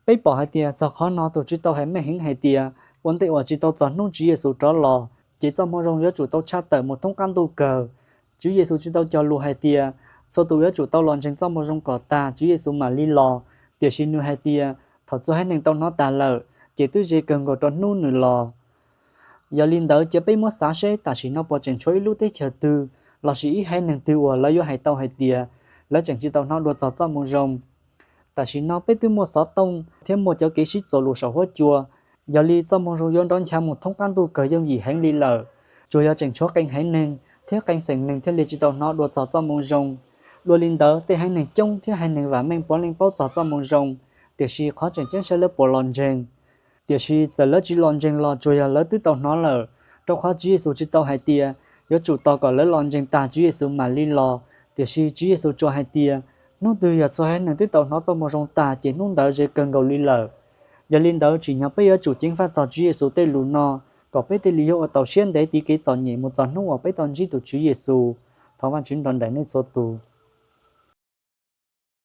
Peb pom hais tias txog qhov no tus Tswv tau hais meej heev hais tias ua ntej uas tsis tau txog hnub Tswv Yexus rov los ces txoj moo zoo yuav tsum tau tshaj tawm mus thoob qab ntuj kawg. Tswv Yexus tsis tau cog lus hais tias txhua tus yuav tsum tau los ntseeg txoj moo zoo kom tag Tswv Yexus mam li los, tiam sis nws hais tias thaum txhua haiv neeg tau hnov tas lawm ces twb ze kawg nkaus rau hnub nws los. Yog li ntawd cia peb muab xav seb tam sim no puas tseem tshuav ib lub teb chaws twg lossis ib haiv neeg twg uas lawv yuav hais tau hais tias lawv tseem tsis tau hnov dua txog txoj moo zoo. Tam sim no peb twb muaj xov tooj thiab muaj cov kev sib txuas lus saum huab cua, yog li txoj moo zoo yuav nrov ncha mus thoob qab ntuj kawg yooj yim heev li lawm. Tsuas yog tseem tshuav qee haiv neeg thiab qee xeem neeg thiaj li tsis tau hnov dua txog txoj moo zoo. Dua li ntawd tej haiv neeg coob thiab haiv neeg vam meej puav leej paub txog txoj moo zoo, tiam sis qhov tseem ceeb saib lawv puas los ntseeg. Tiam sis txawm lawv tsis los ntseeg los tsuas yog lawv twb tau hnov lawm, rau qhov Tswv Yexus tsis tau hais tias yuav tsum tos kom lawv los ntseeg tag Tswv Yexus mam li los, tiam sis Tswv Yexus tsuas hais tias hnub twg yog txhua haiv neeg twb tau hnov txoj moo zoo tag ces hnub ntawd ze kawg nkaus li lawm. Yog li ntawd tsim nyog peb yuav tsum ceev faj txog Tswv Yexus tej lus no kom peb thiaj li yuav ua tau siab ntev tiv kev txom nyem mus txog hnub uas peb tau ntsib tus Tswv Yexus. Thov Vajtswv nrog nraim nej txhua tus.